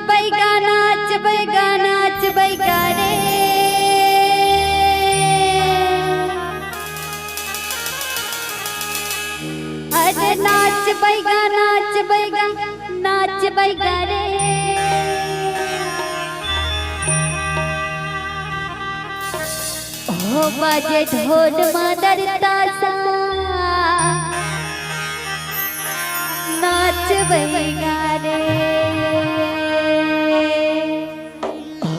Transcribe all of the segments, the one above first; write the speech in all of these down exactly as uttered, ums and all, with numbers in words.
बैगा नाच, बैगा नाच, बैगा रे। अरे नाच बैगा नाच, बैगा नाच, बैगा रे। हो बाजे ढोल मादर तासा, नाच बैगा रे।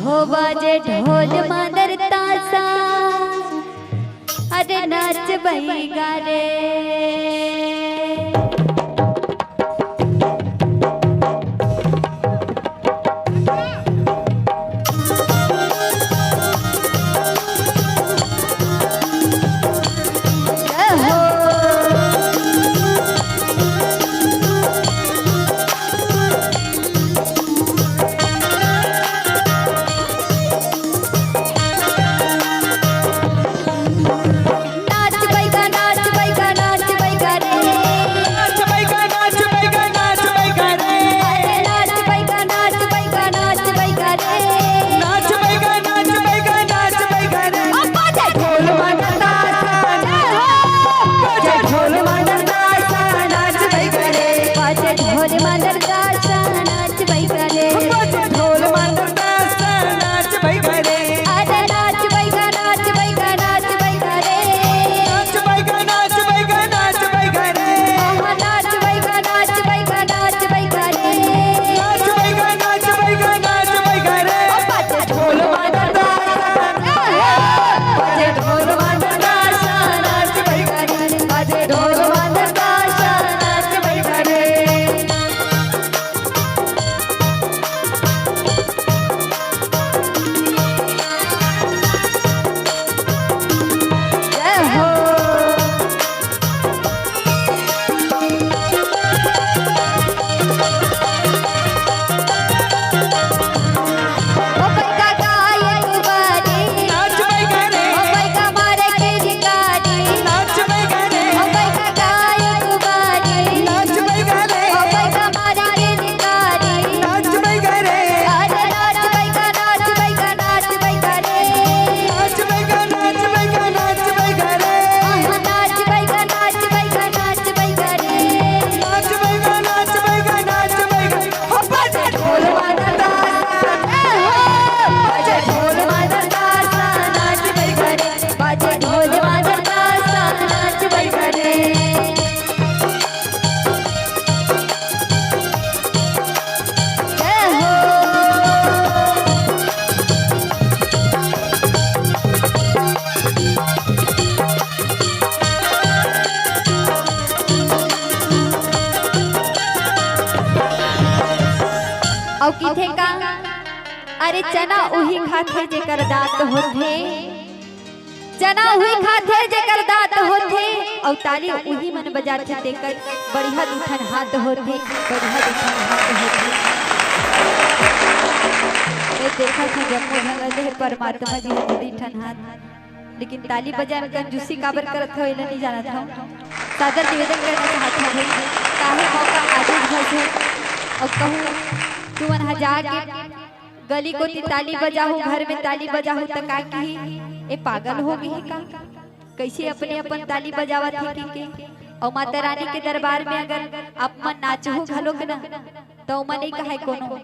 हो बाजे ढोल मादर तासा, अरे नाच बैगा रे। नाच बैगा, नाच बैगा, नाच बैगा रे। नाच बैगा, नाच बैगा, नाच बैगा रे। अरे नाच बैगा, नाच बैगा, नाच बैगा रे। नाच बैगा, नाच बैगा, नाच बैगा रे। अब बाजे ढोल मादर तासा, बाजे ढोल मादर तासा, नाच बैगा रे। बाजे ढोल मादर तासा, नाच बैगा रे। बाजे ढोल मादर तासा, नाच बैगा रे। अरे नाच बैगा, नाच बैगा, नाच बैगा रे। नाच बैगा, नाच बैगा, नाच बैगा रे। आहा, नाच बैगा, नाच बैगा, नाच बैगा रे। नाच बैगा, नाच बैगा, नाच बैगा रे। अब बाजे ढोल मादर तासा, बाजे ढोल मादर तासा, नाच बैगा रे। बाजे ढोल मादर तासा, नाच बैगा रे। जय हो। ओ बैगा गायक बारे। नाच बैगा रे। ओ बैगा मारे किलकारी। नाच बैगा रे। ओ बैगा गायक बारे। नाच बैगा रे। ओ बैगा मारे किलकारी। नाच बैगा रे। अरे नाच बैगा, नाच बैगा, नाच बैगा रे। नाच बैगा, नाच बैगा, नाच बैगा रे। आहा, नाच बैगा, नाच बैगा, नाच बैगा रे। नाच बैगा, नाच बैगा, नाच बैगा। हो बाजे ढोल मादर तासा, ए हो, बाजे ढोल मादर तासा, नाच बैगा रे। बाजे ढोल मादर तासा, नाच बैगा रे। जय हो। अउ किथे का, अरे चना उही खाथे जेकर दांत होथे, चना उही खाथे जेकर दांत होथे, अउ ताली उही मन बजाथे तेकर बढ़िया दू ठन हाथ होथे, बढ़िया दू ठन हाथ होथे। ए देखत हे जम्मो झन ल दे परमात्मा जी ह दू ठन हाथ, लेकिन ताली बजाए में कंजूसी काबर करत हो, एला नइ जानत हो। सादर निवेदन करना चाहत हो भाई, काहे मौका आगे घस हे, अउ कहूँ तुमन ह जाके गली कोती ताली बजाहू, घर में ताली बजाहू, त का किही, ए पागल हो गे हे का? कइसे अपने अपन ताली बजावत हे कहिके? अउ माता रानी के दरबार में अगर आप मन नाचहू घलोक न, त ओमा नइ कहय कोनो।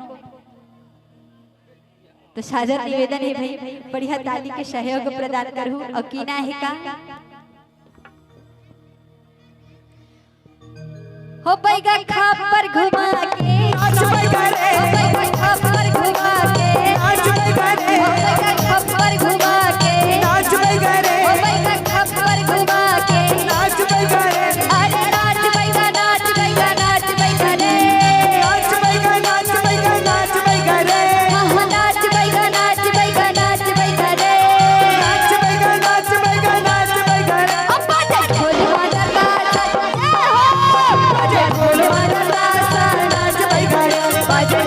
तो सादर निवेदन हे भाई, बढ़िया ताली के सहयोग प्रदान करहू। अउ कीना हे का? हो बैगा खप्पर घुमा के, नाच बैगा रे। हो बैगा खप्पर घुमा के, नाच बैगा रे। हो बैगा खप्पर घुमा के, नाच बैगा रे। हो बैगा खप्पर घुमा के, नाच बैगा रे। अरे नाच बैगा, नाच बैगा, नाच बैगा रे। नाच बैगा, नाच बैगा, नाच बैगा रे। हाँ, हाँ, नाच बैगा, नाच बैगा, नाच बैगा रे। नाच बैगा, नाच बैगा, नाच बैगा रे। अब बाजे ढोल मादर तासा, जय हो। बाजे ढोल मादर तासा, नाच बैगा रे। बाजे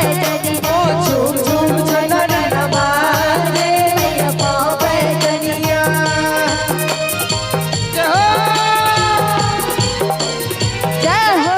पैजनिया। ओ झूम झूम झनन बाजे मैया पाँव पैजनिया। जय हो। जय हो।